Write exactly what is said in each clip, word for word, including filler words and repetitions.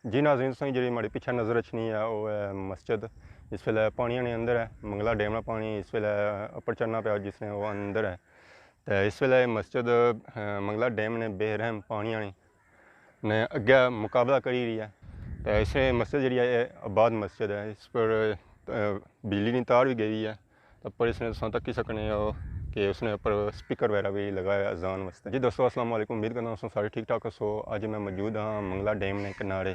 جی ناظرین، تساں جیہڑی ماڑے پچھے نظر اچھنی ہے، او ہے مسجد۔ اس ویلے پانیاں نے اندر ہے، منگلا ڈیم نا پانی اس ویلے اپر چڑھنا پیا، جس نے او اندر ہے۔ تے اس ویلے مسجد، اے، منگلا ڈیم نے بے رحم پانیاں نے، نے اگے مقابلہ کری رہی ہے۔ تے اس مسجد جیہڑی ہے، اے آباد مسجد ہے، اس پر، اے، بجلی نی تار وی گئی ہے۔ تے پر اس نے تساں تکی سکنے ہو کہ اس نے اپر سپیکر وغیرہ وی لگایا ہے اذان واسطے۔ جی دوستو، السلام علیکم، امید کرنا تساں سارے ٹھیک ٹھاک ہوسو۔ اج میں موجود ہاں منگلا ڈیم نے کنارے،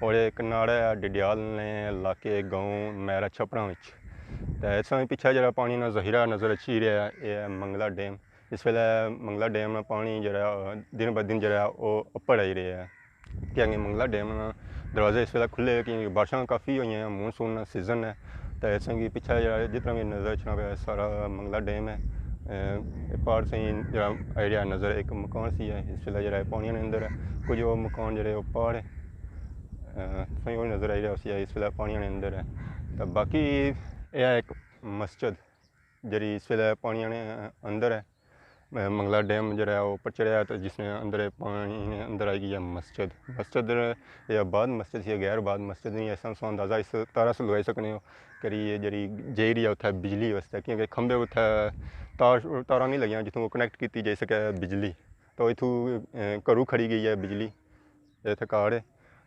اور اے کنارہ ہے ڈڈیال نے علاقے گاؤں میرا چھپڑاں وچ۔ تے اس وچ پچھے جیہڑا پانی نا ذخیرہ نظر اچھی رہیا ہے، اے ہے منگلا ڈیم۔ اس ویلے منگلا ڈیم نا پانی جیہڑا دن بہ دن جیہڑا او اپر آئی رہیا ہے، کیونکہ منگلا ڈیم نا دروازے اس ویلے کھلے ہوئے، کیونکہ بارشاں کافی ہوئی ہیں، مون سون نا سیزن ہے۔ تے اس کی پچھے جیہڑا جتنا وی نظر اچھنا پیا، سارا منگلا ڈیم ہے۔ اے، اے پار سے جیہڑا ایریا نظر، ایک مکان سی ہے، اس ویلے جیہڑا ہے پانیاں نے اندر ہے۔ کچھ او مکان جیہڑے او پار ہے، اے، تساں کی او نظر آئی رہیا ہوسی، اس ویلے پانیاں نے اندر ہے۔ تے باقی اے ہے ایک مسجد، جیہڑی اس ویلے پانیاں نے اندر ہے۔ منگلا ڈیم جیہڑا ہے، او اپر چڑھیا ہے، تے جس نے اندر پانی نے اندر آئی گئی ہے مسجد۔ مسجد، اے آباد مسجد سی، غیر آباد مسجد نہیں، ایسا تساں اندازہ اس تارا سے لگائی سکنے ہو کہ اے جیہڑی جائی رہی ہے اتھے بجلی واسطے، کیونکہ کھمبے اتھے تار، تاراں نہیں لگیاں جتھوں کنیکٹ کیتی جائی سکے بجلی۔ تو اتھوں، اے، گھروں کھڑی گئی ہے بجلی۔ اتھے کار ہے،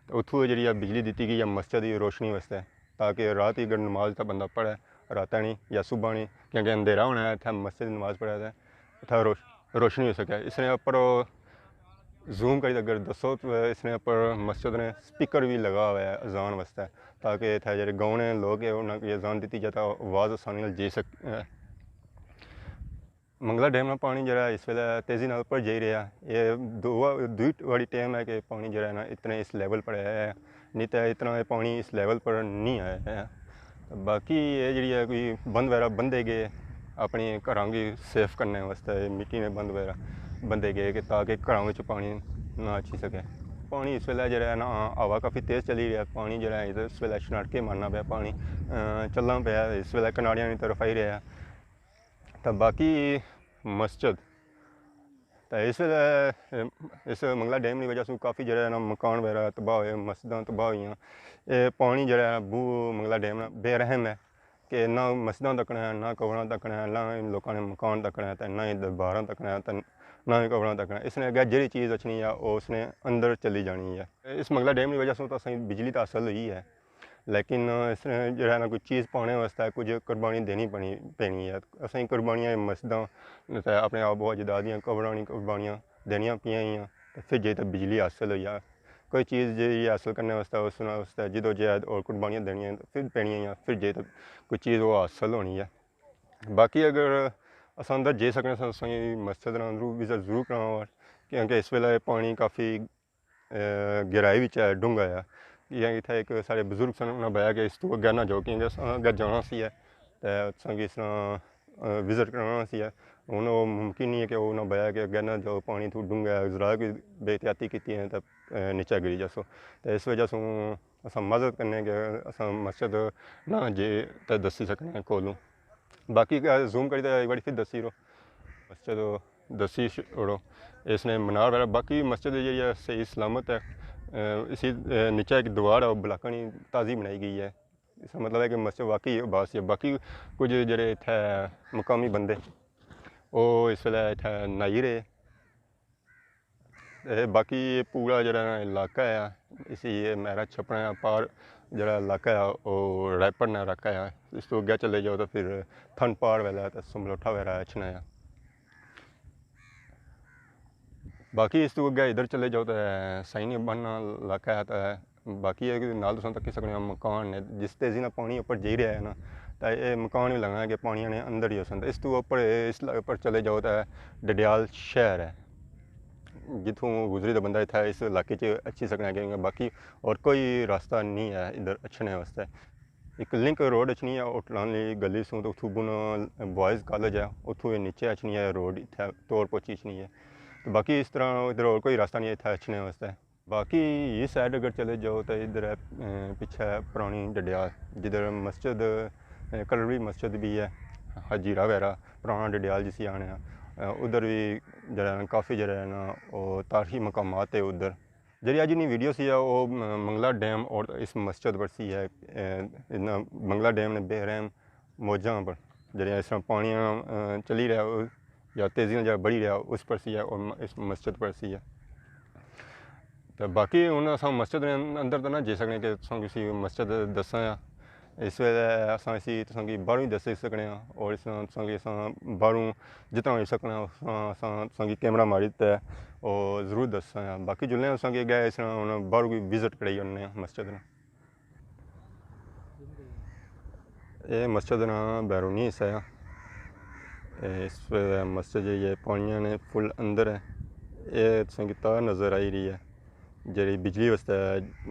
تے اتھوں جیہڑی ہے بجلی دتی گئی ہے مسجد دی روشنی واسطے، تاکہ رات ہی اگر نماز اتھے بندہ پڑھے، راتیں نی یا صبح نی، کیونکہ اندھیرا ہونا ہے، اتھے مسجد نماز پڑھے تے اتھے روش-، روشنی ہو سکے۔ اس نے اپر زوم کری اگر دسو تو اس نے اپر مسجد نے سپیکر وی لگا ہوا ہے اذان واسطے، تاکہ اتھے جیہڑے گاؤں نے لوگ ہیں، انہاں کی اذان دتی جائے تو آواز آسانی نال جائی سک-، منگلا ڈیم نا پانی جیہڑا ہے اس ویلے تیزی نال اپر جائی رہیا ہے۔ اے دو، دوئی واری ٹائم ہے کہ پانی جیہڑا ہے نا اتنے اس لیول پر آیا ہے، نہیں تے اتنا اے پانی اس لیول پر نہیں آیا ہے۔ باقی اے جیہڑی ہے کوئی بند وغیرہ بندے گئے اپنے گھراں کی سیف کرنے واسطے، مٹی نے بند وغیرہ بندے گئے کہ تاکہ گھراں وچ پانی نہ اچھی سکے۔ پانی اس ویلے جیہڑا ہے نا ہوا کافی تیز چلی رہیا ہے، پانی جیہڑا ہے اس ویلے شناٹکے مارنا پیا، پانی، اے، چلنا پیا، اس ویلے کناریاں نی طرف آئی رہیا ہے۔ تے باقی مسجد، تے اس ویلے، اے، اس منگلا ڈیم نی وجہ سوں کافی جیہڑے نا مکان وغیرہ تباہ ہوئے، مسجداں تباہ ہوئیاں۔ اے پانی جیہڑا ہے بہوں منگلا ڈیم نا بے رحم ہے کہ نہ مسجداں تکنا ہے، نہ قبراں تکنا ہے، نہ لوکاں نے مکان تکنا ہے، تے نہ ہی درباراں تکنا ہے، تے نہ ہی قبراں تکنا ہے۔ اس نے اگے جیہڑی چیز اچھنی ہے، او اس نے اندر چلی جانی ہے۔ اس منگلا ڈیم نی وجہ سوں تو اساں بجلی تو حاصل ہوئی ہے، لیکن اس نے جیہڑا ہے نا کوئی چیز پانے واسطے کچھ قربانی دینی پینی، پینی ہے۔ اساں قربانیاں مسجداں تے اپنے آبا و اجداد دیاں قبراں نی قربانیاں دینیاں پیاں ہیاں، تے پھر جائی تے بجلی حاصل ہوئی ہے۔ کوئی چیز جیہڑی حاصل کرنے واسطے، اس واسطے جدوجہد اور قربانیاں دینیاں پھر پینیاں ہیاں، پھر جائی تے کوئی چیز وہ حاصل ہونی ہے۔ باقی اگر اساں اندر جائی سکنے ساں، اساں مسجد نا اندروں وزٹ ضرور کرانا ہوا، کیونکہ اس ویلے پانی کافی اے، گہرائی وچ ہے، ڈونگھا ہے۔ یہ اتھے ایک سارے بزرگ سن، انہاں بیا کہ اس تو اگے نہ جاؤ، کیونکہ اساں اگے جانا سی ہے، تے اساں کی اس طرح، اے، وزٹ کرانا سی ہے۔ ہن او ممکن نہیں ہے کہ او انہاں بیا کہ اگے نہ جاؤ، پانی تو ڈونگھا ہے، ذرا کوئی بے احتیاطی کیتی ہے تے، اے، نیچے گری جاسو۔ تے اس وجہ سوں اساں معذرت کرنے کہ اساں مسجد نہ جے تے دسی سکنے ہیں کولوں۔ باقی زوم کری تے ایک باری پھر دسی رو۔ مسجد دسی چھوڑو، اس نے منار وغیرہ، باقی مسجد جیہڑی ہے صحیح سلامت ہے۔ اے، اسی، اے، نیچے ایک دیوار ہے، وہ بلاکاں نی تازی بنائی گئی ہے۔ اس کا مطلب ہے کہ مسجد واقعی آباد سی ہے۔ باقی کچھ جیہڑے اتھے مقامی بندے، وہ اس ویلے اتھے نہائی رہے۔ اے باقی یہ پورا جیہڑا نا علاقہ ہے، اسی یہ میرا چھپنا ہے پار جیہڑا علاقہ ہے، وہ ریپر نا علاقہ ہے۔ اس تو اگے چلے جاؤ تو پھر تھن پہاڑ والا ہے، تے سملوٹھا وغیرہ اچھنا ہے۔ باقی اس تو اگے ادھر چلے جاؤ تے سائیں نی بن نا علاقہ ہے، تے باقی یہ نال تساں تکی سکنے ہو مکان نے، جس تیزی نال پانی اپر جائی رہیا ہے نا، تے یہ مکان بھی لگنا ہے کہ پانی نے اندر ہی ہوسن۔ تے اس تو اپر، اس لا-، اپر چلے جاؤ تے ڈڈیال شہر ہے، جتھوں گزری تے بندہ اتھا اس علاقے چ اچھی سکنا ہے، کیونکہ باقی اور کوئی راستہ نہیں ہے ادھر اچھنے واسطے۔ ایک لنک روڈ اچھنی ہے ہوٹلاں والی گلی سوں، تو اتھوں بنا بوائز کالج ہے، اتھوں یہ نیچے اچھنی ہے روڈ، اتھے تور پہنچی اچھنی ہے۔ تو باقی اس طرح ادھر اور کوئی راستہ نہیں ہے اتھے اچھنے واسطے۔ باقی یہ سائیڈ اگر چلے جاؤ تو ادھر ہے، اے، پچھے پرانی ڈڈیال، جدھر مسجد، اے، کلروی مسجد بھی ہے، حجیرہ وغیرہ، پرانا ڈڈیال جسی آنے ہیں، اے، ادھر بھی جڑا ہے نا کافی جڑا ہے نا وہ تاریخی مقامات ہے ادھر۔ جیڑی اج نی ویڈیو سی ہے، وہ منگلا ڈیم اور اس مسجد پر سی ہے۔ اے، اتنا منگلا ڈیم نے بے رحم موجاں پر، جیڑیاں اس طرح پانی، اے، چلی رہا ہو یا تیزی نال جیڑا بڑھی رہا ہو، اس پر سی ہے اور م-، اس مسجد پر سی ہے۔ تو باقی ہن اساں مسجد نے اندر تو نہ جائی سکنے کہ تساں کسی مسجد دساں یا اس ویلے اساں اسی تساں کی باہروں ہی دسی سکنے ہاں، اور اس طرح تساں کی اساں باہروں جتنا ہوئی سکنا اساں، اساں تساں کی کیمرہ ماری تے او ضرور دساں ہاں۔ باقی جلنے اساں کی گئے اس طرح ہن باہروں کی وزٹ کرائی ہونے ہاں مسجد نا۔ اے مسجد نا بیرونی حصہ ہے۔ اے اس ویلے مسجد جیڑی ہے پانیاں نے فل اندر ہے۔ اے تساں کی تار نظر آئی رہی ہے۔ جیڑی بجلی واسطے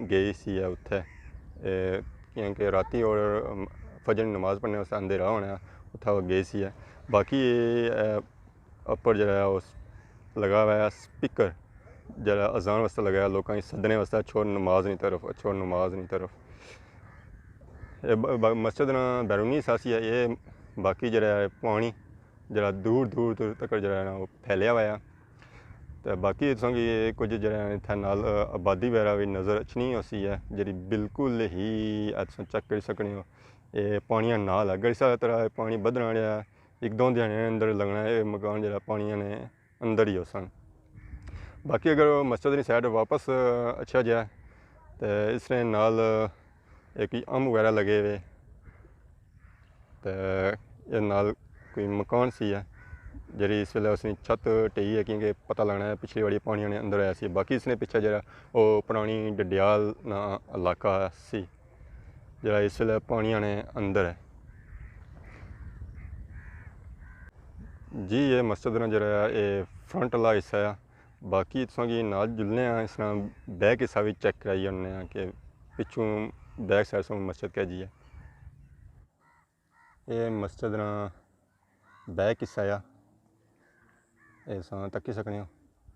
گئی سی ہے اتھے، اے، کیونکہ راتی اور فجر نماز پڑھنے واسطے اندھیرا ہونا، اتھا وہ گئی سی ہے۔ باقی اے، اے، اپر جیڑا ہے اس لگا ہوا ہے سپیکر، جیڑا اذان واسطے لگا ہے، لوکاں کی سدنے واسطے، "اچھو نماز نی طرف، اچھو نماز نی طرف۔" اے ب-، ب-، مسجد نا بیرونی حصہ سی ہے، اے باقی جیڑا ہے پانی جیڑا دور دور تک جیڑا ہے نا وہ پھیلیا ہوا ہے۔ تے باقی تساں کی کچھ جیڑا ہے اتھے نال آبادی وغیرہ بھی نظر اچھنی ہوسی ہے، جیڑی بالکل ہی تساں چیک کری سکنے ہو۔ اے پانیاں نال ہے، اگر اسے طرح پانی بدھنا رہیا، ایک دو دھیانے اندر لگنا ہے، اے مکان جیڑا پانیاں نے اندر ہی ہوسن۔ باقی اگر مسجد نی سائیڈ واپس اچھا جائے تے اس نے نال ایک امب وغیرہ لگے ہوئے۔ تے اے نال کوئی مکان سی ہے، جیڑی اس ویلے اس نی چھت ٹہی ہے، کیونکہ پتہ لگنا ہے پچھلی واری پانیاں نے اندر آیا سی۔ باقی اس نے پچھے جیڑا او پرانی ڈڈیال نا علاقہ سی، جیڑا اس ویلے پانیاں نے اندر ہے۔ جی، اے مسجد نا جیڑا ہے، اے فرنٹ آلا حصہ ہے۔ باقی تساں کی نال جلنے آں، اس نا بیک حصہ وی چیک کرائی ہونے آں کہ پچھوں بیک سائیڈ سوں مسجد کہہ جی ہے۔ اے مسجد نا بیک حصہ آ، اے تساں تکی سکنے ہو۔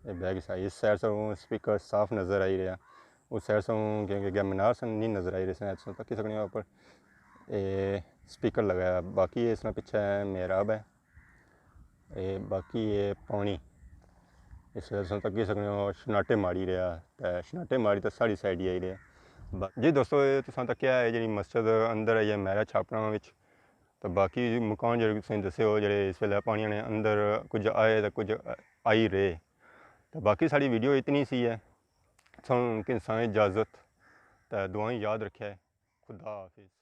اے بیک حصہ، اس سائیڈ سوں سپیکر صاف نظر آئی رہیا، اس سائیڈ سوں کہ، کہ، کہ مینار سن نہیں نظر آئی رہے سن، تساں تکی سکنے ہو اوپر۔ اے سپیکر لگایا، باقی اس نا پچھے محراب ہے۔ اے باقی اے پانی، اس ویلے تساں تکی سکنے ہو شناٹے ماری رہیا، تے شناٹے ماری تے ساڑی سائیڈ ہی آئی رہیا۔ با-، جی دوستو، اے تساں تکیا ہے جیڑی مسجد اندر ہے یا محراب چھاپڑاں وچ، تے باقی مکان جیڑے تساں دسے ہو جیڑے اس ویلے پانیاں نے اندر کچھ آئے تے کچھ آئی رہے۔ تے باقی ساڑی ویڈیو اتنی سی ہے، تساں کساں اجازت تے دعائیں یاد رکھے۔ خدا حافظ۔